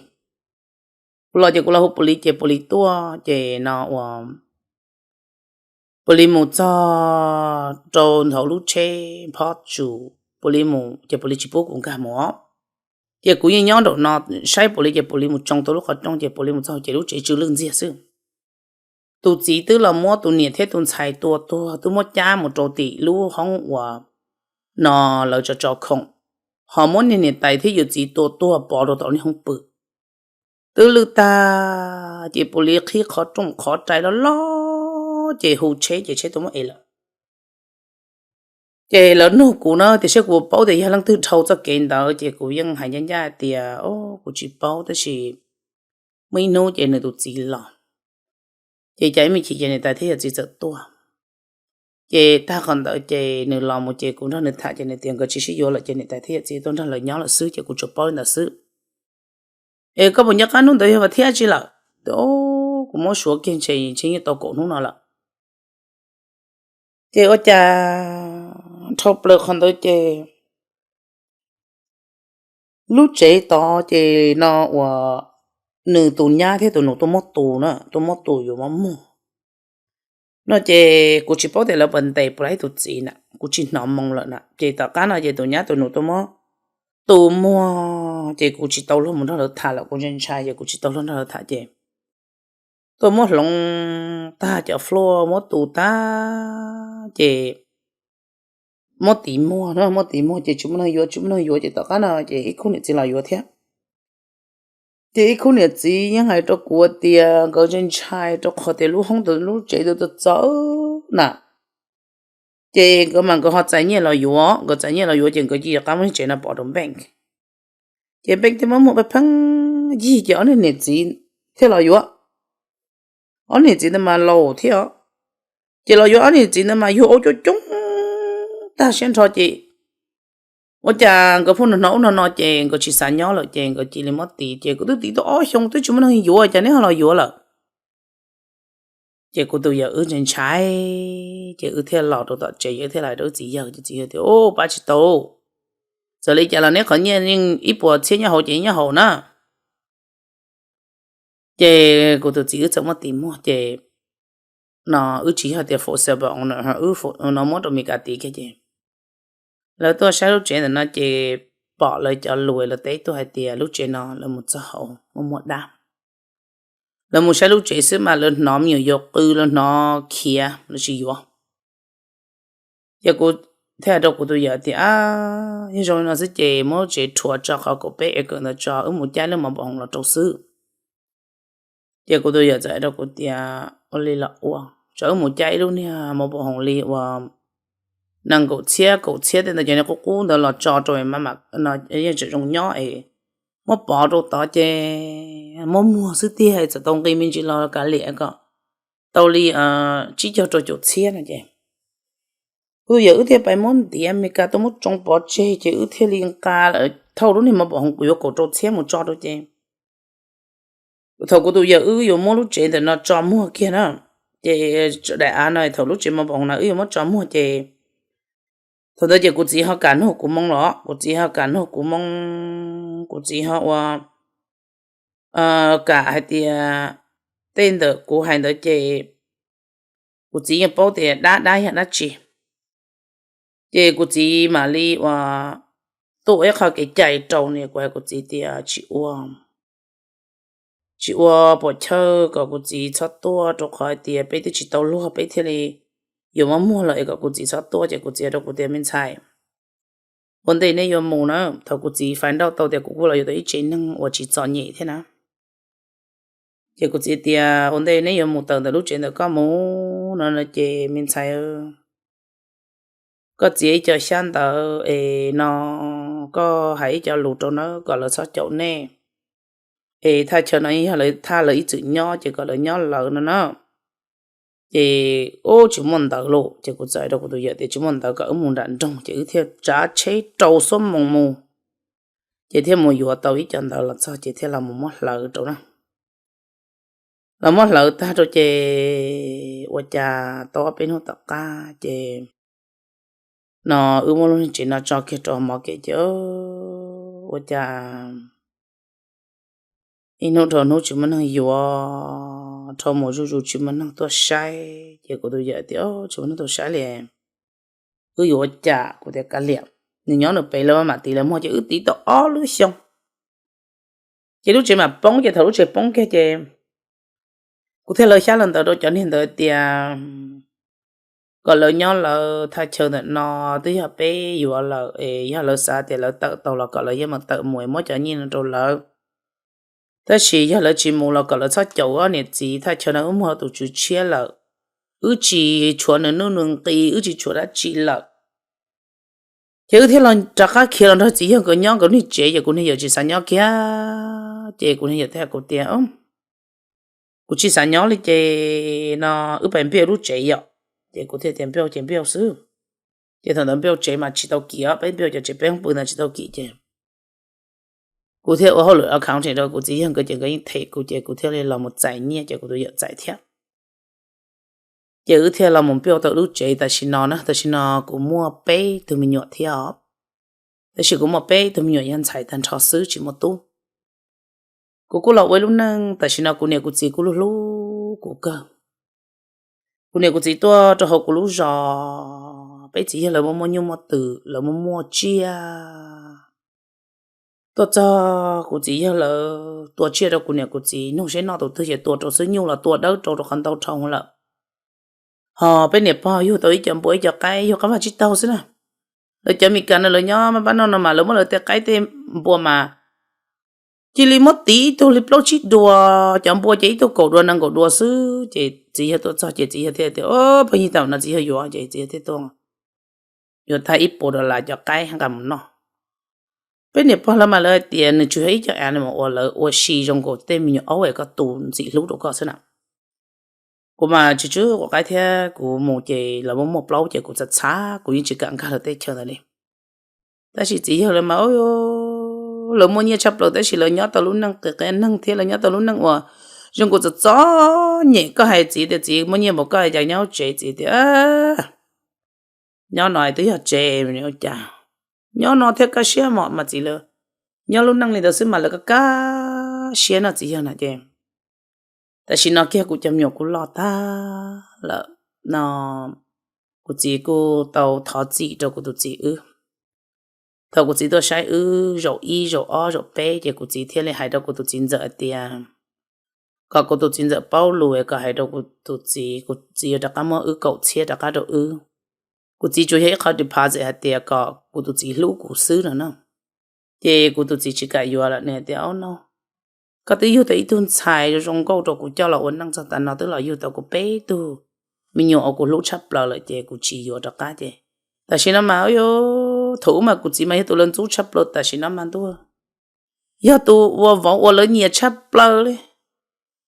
Kuv los ces kuv los hu pus lis ces pus lis tuaj ces no ua pus lis mus txog rau ntawm lub tsheb phob tsus, pus lis mus ces pus lis tsis pub kuv nkag mus. Ces kuv yeej nyob nraum no saib pus lis ces pus lis mus tsoo tau lub qhov rooj ces pus lis mus txog ces lub tsev tsw lwj ntxiag xwb. Tus txiv twb los muab tus niam thiab tus ntxhais tua tuag, twb muab cab mus rau tim lub hoob uas no lawv tso tso khoom, ho muab niag niam tais thiab yawm txiv tua tuag pov rau tom niag hoob pw. Twb lwj tag ces pus lis qhib qhov rooj qhov rai loj loj ces hu tsheb ces tsheb tuaj muab ev lawm. Ces lawv nug kuv na tias saib kuv paub tias yog leej twg dhau txoj kev ntawd ces kuv yeej hais ncaj ncaj tias o, kuv tsis paub tab sis muaj ib hnub ces nws tus txiv los, ces cas ib me chim ces niam tais thiab yawm txiv txawm tuaj. Ces tag qhov ntawd ces nws los mus ces kuv nrog nws tham ces nws tias nkawd tsis sib yuav lawm ces niam tais thiab yawm txiv tuaj nrog lawv nyob lawm xwb ces kuv tsuas paub li ntawd xwb. Es koj puas nco qab hnub ntawd yog vas thiab tsi lawm? Kuv muab suav kiag ntshe ntshe yeej tau kaum hnub no lawm. Ces ua cas dhau plaws qhov ntawd ces lub tsev tod ces no uas nws tus nyab thiab tus nus tuaj muab tu na, tuaj muab tu yuav mov muag no ces kuv tsis paub tias lawv puas ntes puas laib tus txiv na, kuv tsis hnov moo lawm na. Ces tom qab no ces tus nyab tus nus tuaj muab tu muag ces kuv tsis tau luag mus nrog lawv tham lawm, kuv ntshai ntshai ces kuv tsis tau luag nrog lawv tham ces tuaj muab hloov tag cov fluaj muab tu tag ces muab tiv muag, muab tiv muag ces tsis muaj neeg yuav, tsis muaj neeg yuav ces tom qab no ces ib khub niam txiv los yuav thiab. Ces ib khub niam txiv yeej hais rau kuv tias nkawd ntshai ntshai rau qhov tias lub hoob ntawd lub tsev ntawd txawv txawv na. Ces nkawd mas nkawd ho txais nyiaj los yuav, nkawd txais nyiaj los yuav ces nkawd cia li rov qab muab tsev no pov rau bank. Ces bank thiaj muab muag pheej yig ces ob niag niam txiv thiaj los yuav. Ob niag niam txiv ntawd mas laus thiab os. Ces los yuav ob niag niam txiv ntawd mas yug aub coob coob tag siab nrho ces ua cas nkawd pheej hnov ub hnov no ces nkawd tsis xav nyob lawm ces nkawd cia li muab tiv ces kuv twb tiv tau ob xyoo twb tsis muaj neeg yuav cas neb ho los yuav lawm. Ces kuv tus yawm wb ntshai ntshai ces wb thiaj los rau tom tsev, wb thiaj hais rau wb txiv yawg ces txiv yawg tias u, pab tsis tau, txawm li cas los neb qhov nyiaj yeej ib puas txhiab nyob hauv ces nyob hauv na. Ces kuv tus txiv wb txawm muab tiv muag ces no wb tsis yog tias forcible owner, wb no muab rau Meskas tiv kiag ces lawv tuaj saib lub tsev ntawm no ces pom lawv cov lus lawv teb tuaj hais tias lub tsev no lawv mus txog hauv muaj muaj dab. Lawv mus saib lub tsev xwb mas lawv hnov me nyuam yaus qw, lawv hnov khiav lawv tsis yuav. Ces kuv thiaj hais rau kuv tus yawm tias yog zoo li no xwb ces muab lub tsev rhuav tso qhov kaum peb acre ntawd tso, wb mus caij lub mov npau hoov los rau xwb. Ces kuv tus yawm txawm hais rau kuv tias ua li los ua, tso wb mus caij ib lub niag mov npau hoov li uas nees nkaum txhiab kaum txhiab tej ntawd ces nws qub qub ntawd los tso rau, yeej tseem zoo nyob es muab pov rau tod ces muab muag xwb tiag, txawm tau nqi me ntsis los kav liam kom tau li tsib caug rau caum txhiab no ces kuv tus yawm wb thiaj pais muab ntiav Meskas tuaj muab tsoo pov tseg ces wb thiaj li nqa lawm thauj lub niag mov npau hoov kuv yuav kaum rau txhiab mus tso rau ces thaum kuv tus yawm wb yuav muab lub tsev ntawm no tso muag kiag na, ces daim av no thaum lub tsev mov npau hoov no wb yuav muab tso muag ces thaum ntawd ces kuv txiv ho kam nug kuv moo los, kuv txiv ho kam nug kuv moo, kuv txiv ho ua kam hais tias tej ntawm kuv hais ntawd ces kuv txiv yeej paub tias dab dab yog dab tsi. Ces kuv txiv mam li ua tuaj ua ib qho kev cai rau nws, kuv hais kuv txiv tias tsis ua, tsis ua pom chawj kom kuv txiv txhob tuaj, rau qhov hais tias peb twb tsis tau luag peb thiaj li yuav muab muag lawm es kom kuv txiv txhob tuaj. Ces kuv txiv hais rau kuv tias me ntxhais, ua ntej neb yuav mus na, thaum kuv txiv find out tau tias kuv kuj los yuav tau ib tsev neeg uas tsis txom nyem thiab na, Ces kuv txiv tias, ua ntej neb yuav mus tawm ntawm lub tsev ntawm koj mus no no ces me ntxhais, koj txiav ib co xyab ntawd es no koj hais ib co lus rau nawb kom lawv txhob caum nej, es thaj chaw no yog lawv thaj lawv ib txwm nyob ces kom lawv nyob lawv no na. Ces ub tsis muaj ntawv lawm ces kuv txawm hais rau kuv tus yawm tias tsis muaj ntawv kom wb mus nram nroog, ces wb thiaj tsav tsheb rau xuab moos mus, ces thiaj mus yuav tau ib co ntawv los txog ces thiaj los mus muab hlawv rau na. Los muab hlawv tag rau ces ua cas tau ob peb hnub tom qab ces no wb muab lub tsev no tso kiag rau mov kev ces ua cas ib hnub dhau hnub tsis muaj neeg yuav, dhau mus zuj zus tsis muaj neeg tuaj saib, ces kuv tus yawm tias tsis muaj neeg tuaj saib li, wb yuav ua cas? Kuv tias kav liam, nws nyob nws pem lawv mam tiv lawv muag, ces wb tiv tau ob lub xyoo ces lub tsev mam poob, ces thaum lub tsev poob kiag ces kuv thiaj law xyab law ntawv rau cov niag ntawd tias kom lawv nyob lawv thaj chaw ntawm no, twb yog peb yuav lawm es yog lawv xav tias lawv tawm tau los kom lawv yeej mus tawm mus es muab cov nyiaj no rau lawv, tab sis yog lawv tsis mus los kom lawv txhob caum wb niam txiv, thaj chaw no wb muaj tus tswv tshiab lawm, wb tsis tshuav nws nuj nws nqi, wb tsis tshuav dab tsi lawm. Ces wb thiaj los rov qab khiav los nrog txiv yawg nkawd nyob nkawd niag tsev, ces kuv niag yawm tsis xav nyob kiag, ces kuv niag yawm thiaj hais kuv tias kuv tsis xav nyob li ces no wb pais npiaj lub tsev yom. Ces kuv thiaj tias npiaj ces npiaj xwb. Ces thaum ntawd npiaj tsev mas tsis tau kim, peb npiaj cov tsev peb pw ntawd tsis tau kim ces kuv thiaj ua hauj lwm account rau kuv txiv yawg nkawd ces nkawd yeej them kuv ces kuv thiaj li los mus txais nyiaj ces kuv tus yawm txais thiab. Ces wb thiaj los mus npiaj tau lub tsev tam sim no na, tam sim no kuv muaj peb tug me nyuam thiab os. Tab sis kuv muaj peb tug me nyuam yog ntxhais tag nrho xwb tsis muaj tub. Kuv kuj los ua ib lub neej, tam sim no kuv niam kuv txiv kuj hlub hlub kuv kawg. Kuv niam kuv txiv tuaj rau hauv kuv lub zos, peb txiv yawg lawv muaj muaj nyuj muaj twm, lawv muaj muaj tsiaj. Tuaj txog kuv txiv yawg lawv tua tsiaj rau kuv niam kuv txiv nug seb noj tus twg, ces tua rau xwb, nyuj los tua dawb rau rau qhov ntau dhau lawm. Ho peb niam pog yug tau ib co npua ib co qaib, yug qab vaj tsib taug xwb na. Lawv cov Meskas no lawv nyob maj pab noj no mas lawv muab lawv tej qaib tej npua mas cia li muab tiv ib tug li plaub tsib dua, cov npua ces ib tug kaum dua nees nkaum dua xwb. Ces txiv yawg tuaj txog ces txiv yawg thiaj tias, o, pheej yig tam no txiv yawg yuav, ces txiv yawg thiaj tuaj yuav tag ib puas dollar cov qaib nqa mus noj. Peb niam pog lawv mas lawv hais tias nws tsuas yog ib co animal uas lawv ua si zoo nkaus tej me nyuam aub es koj tu ntxim hlub rau koj xwb na. Kuv mas tsis tsw quav qaib thiab, kuv mus ces lawv muaj muaj plaub ces kuv txhav txhav, kuv yeej tsis kam nkag lawv teb chaws ntawd li. Tab sis txiv yawg lawv mas lawv muaj nyiaj tshaj plaws, tab sis lawv nyob tau lub neej qias qias neeg thiab lawv nyob tau lub neej uas zoo nkaus txom txom nyem. Koj hais txiv tias txiv muaj nyiaj npaum koj cas nyob tsev, txiv tias nyob no twb yog tsev, cas nyob no thiaj kaj siab mos mas txiv lawv nyob lub neej li ntawd xwb mas lawv kaj kaj siab no txiv yawg na. Ces tam sim no kiag kuv cov me nyuam kuv loj tag lawm no, kuv txiv kuj tau thov txim rau kuv tus txiv wb. Thaum kuv txiv tuaj saib wb zaum ib zaum ob zaum peb ces kuv txiv thiaj li hais rau kuv tus txiv ntxawm hais tias kom kuv tus txiv ntxawm paub lus es kom hais rau kuv tus txiv, kuv txiv yuav rov qab muab wb kaum txhiab rov qab rau wb. Kuv txiv tsuas yog ib qho deposit hais tias kom kuv tus txiv hlub kuv xwb no na. Ces kuv tus txiv tsis kam yuav lawm, nws hais tias, o no, koj twb yug tau ib tug ntxhais zoo nkauj rau kuv coj los ua neej txog tav no, twb los yug tau kuv peb tug me nyuam uas kuv hlub tshaj plaws lawm ces kuv tsis yuav rov qab. Ces tam sim no mas thaum ub mas kuv txiv mas yog tus lawv ntxub tshaj plaws, tam sim no mas ntuj, yog tus ua vauv uas lawv nyiam tshaj plaws li.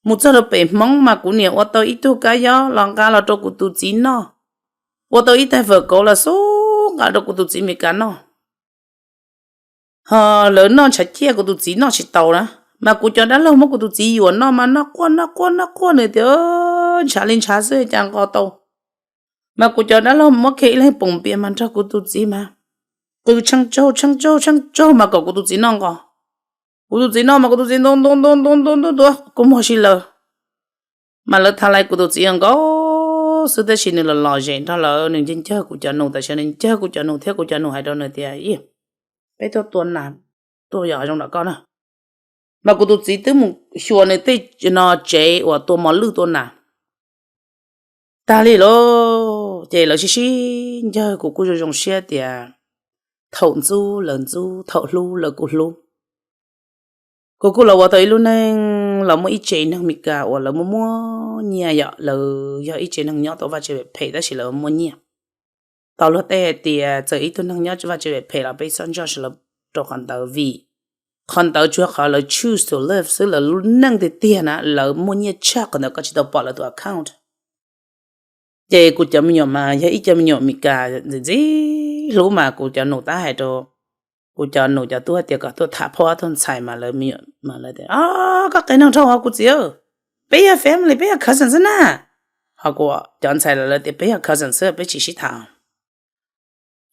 Mus txog rau pem Hmoob mas kuv niam ua tau ib tug kab yob los nqa los rau kuv tus txiv noj, ua tau ib tais fawm kauv los xub nqa rau kuv tus txiv Meskas noj. Ho lawv noj ntshav ciaj kuv tus txiv noj tsis tau na, mas kuv cov dab laug muab kuv tus txiv yuam noj mas noj quaj noj quaj noj quaj, nws tias ntshav li ntshav xwb cas nqos tau. Mas kuv cov dab laug muab kiag ib leeg poom npias mas nrog kuv tus txiv mas qw tsheej tsaug tsheej tsaug tsheej tsaug mas kom kuv tus txiv noj nqos. Kuv tus txiv noj mas kuv tus txiv ntua ntua ntua ntua ntua ntua ntua kua muag si lawm. Mas lawv tha lais kuv tus txiv nkaus xwb, tab sis nws los lom zem nrog lawv, nws ncawg ncawg kuv cov nus, tam sim nws ncawg kuv cov nus thiab kuv cov nus hais rau nws tias, peb tuaj tua nas, tuaj yos zoo nram koj na. Mas kuv tus txiv twb mus xyuas nws tej no tsev uas tua mos lwj tua nas tag li lauj. Ces lawv sib sib ncawg, kuv kuj zoo zoo siab tias thaum ntxub lawv ntxub, thaum hlub lawv kuj hlub. Kuv kuj los ua tau ib lub neej los muaj ib tsev neeg Meskas uas lawv muaj muaj nyiaj yom, lawv yog ib tsev neeg nyob tau vaj tsev phem phem tab sis lawv muaj nyiaj. Tau luag tej hais tias txawm ib tug neeg nyob vaj tsev phem phem los peb txhob ntseeg lawv rau qhov ntawd vim qhov ntawd tsuas yog qhov lawv choose to live xwb, lawv lub neej tiag tiag na lawv muaj nyiaj tshaj qhov ntawd koj tsis tau pom lawv tus account. Ces kuv cov me nyuam mas yog ib cov me nyuam Meskas ntxim ntxim hlub mas kuv cov nus tab hais rau kuv cov nus cov tub tias kom tuaj tham phauj ob tug ntxhais mas lawv, koj qe neeg dhau os kuv txiv, peb yog family, peb yog cousin xwb na. Ho kuv cov ntxhais lawv tias peb yog cousin xwb peb tsis sib tham.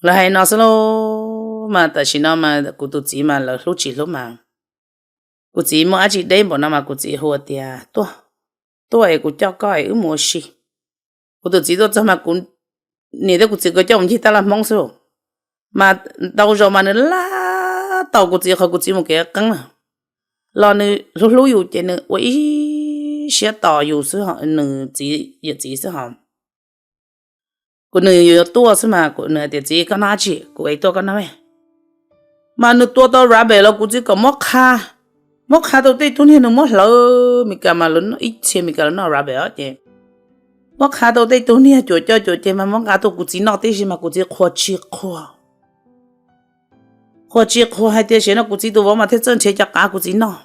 Lawv hais no xwb lauj mas tam sim no mas kuv tus txiv mas lawv hlub tsis hlub mas kuv txiv muaj dab tsi deb npaum no mas kuv txiv hu tias tuaj, tuaj es kuv coj koj es wb mus ua si. Kuv tus txiv tuaj txog mas kuv niam thiab kuv txiv nkawd coj mus ncig tab laj Hmoob xwb. Mas ntau zaus mas nws laj tos kuv txiv qhov kuv txiv mus kev qeeb na, los nws hlub hlub yus ces nws ua ib siab tos yus xwb, nws txiv yawm txiv xwb hos. Kuv nws yuav tuaj xwb mas nws hais tias txiv koj noj dab tsi, kuv es tuaj koj noj me. Mas nws tua tau rabbit los kuv txiv kom muab qha, muab qha tau tej tug niag nws muab hlawv Meskas mas lawv ib txhia Meskas lawv noj rabbit os ces muab qha tau tej tug niag cuam coj cuam ceg mas muab nqa tuaj kuv txiv noj tib si mas kuv txiv qhuas tsis qhuas, qhuas tsis qhuas hais tias sim no kuv txiv tus vauv mas thiaj txawj nrhiav cov qav kuv txiv noj.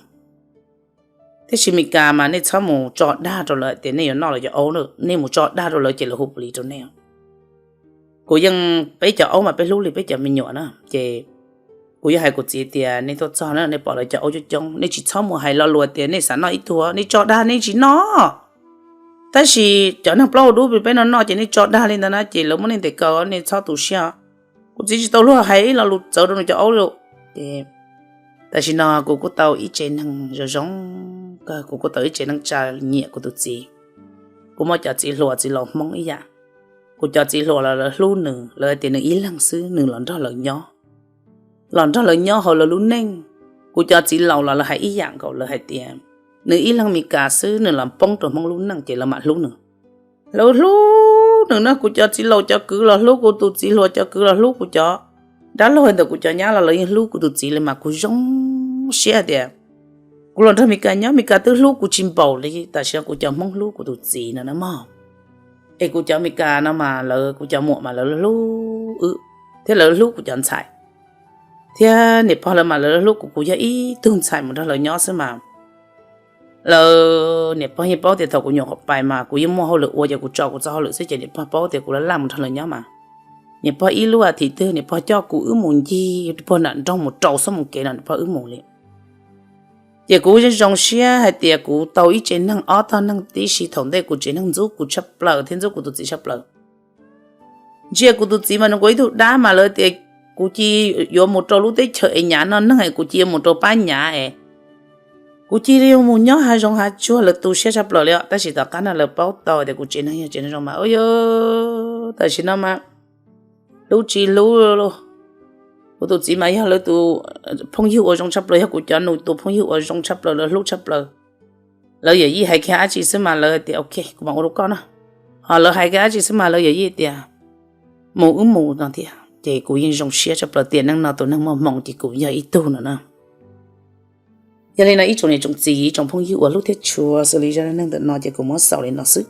Tiam sis Meskas mas nej txhob mus tso dag rau lawv tias nej yuav noj lawv cov aub, nej mus tso dag rau lawv ces lawv hu police rau nej. Kuv yeej, peb cov aub mas peb hlub li peb cov me nyuam na ces kuv yeej hais kuv txiv tias nej tuaj txog na nej pom lawv cov aub coob coob nej tsis txhob mus hais lo lus tias nej xav noj ib tug, nej tso dag nej tsis noj. Tab sis cov neeg plaub hau dub peb no noj ces nej tso dag li ntawd na ces lawv muab nej ntes kaw, nej txhob tu siab. Kuv txiv tsis tau luag hais ib lo lus txawv rau nws cov aub li. Ces tam sim no kuv kuj tau ib tsev neeg zoo zoo kawg, kuv kuj tau ib tsev neeg tsa nyiam kuv tus txiv. Kuv muaj cov txiv hluas txiv laus Hmoob ib yam. Kuv cov txiv hluas los lawv hlub nws, lawv tias nws ib leeg xwb nws los nrog lawv nyob, los nrog lawv nyob hauv lawv lub neej. Kuv cov txiv laus los lawv hais ib yam nkaus, lawv hais tias nws ib leeg Meskas xwb nws los poob rau Hmoob lub neej ces lawv mam hlub nws. Lawv hlub nws no, kuv cov txiv laus cov kwv los hlub, kuv tus txiv hluas cov kwv los hlub, kuv cov dab laug ntawm kuv cov nyab los lawv yeej hlub kuv tus txiv li mas kuv zoo siab tias kuv los nrog Meskas nyob Meskas twb hlub kuv tsis npaum li tam sim no kuv cov Hmoob hlub kuv tus txiv no na mog. Es kuv cov Meskas no mas lawv, kuv cov muam mas lawv hlub wb thiab lawv hlub kuv cov ntxhais thiab niam pog lawv mas lawv hlub kuv, kuv yog ib tug ntxhais mus nrog lawv nyob xwb mas lawv niam pog yeej paub tias thaum kuv nyuam qhuav pais mas kuv yeej muaj hauj lwm ua ces kuv tso kuv txoj hauj lwm xwb ces niam pog paub tias kuv laj laj mus nrog lawv nyob mas niam pog ib lub as thiv twg niam pog coj kuv wb mus ncig puag nram nroog mus rau xab moos kev no niam pog wb mus li. Ces kuv zoo siab hais tias kuv tau ib tsev neeg ob tog neeg tib si thaum ntej kuv tsev neeg ntxub kuv tshaj plaws thiab ntxub kuv tus txiv tshaj plaws. Ntsia kuv tus txiv mas nws ua ib tug dab mas lawv tias kuv cia yuav mus rau lub teb chaws es nyav noj neeg es kuv cia yuav mus rau pab nyav es kuv cia li yuav mus nyob hav zoov hav tsuag, lawv tu siab tshaj plaws li os. Tab sis tom qab no lawv paub tau tias kuv tsev neeg yog tsev neeg zoo mas ua yog tam sim no mas hlub tsis hlub. Kuv tus txiv mas yog lawv tus phooj ywg uas zoo tshaj plaws, yog kuv cov nus tus phooj ywg uas zoo tshaj plaws, lawv hlub tshaj plaws. Lawv yawm yij hais kiag dab tsi xwb mas lawv tias ok kuv mam ua rau koj na. Ho lawv hais kiag dab tsi xwb mas lawv yawm yij tias mus wb mus no thiab. Ces kuv yeej zoo siab tshaj plaws tiam neej no tus neeg muaj hmoo ces kuv yog ib tug no na. Yog li no ib tsoom niam tsoom txiv ib tsoom phooj ywg uas hlub thiab tshua, xws li zaj dab neeg ntawm no ces kuv muab xaus li no xwb.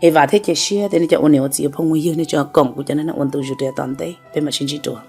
Es vam thiab cia siab tias nej cov ua niam ua txiv ua phooj ua ywg nej tseem koom kuv cov neeg ua ntu zus rau yav tom ntej, peb mam sib ntsib dua.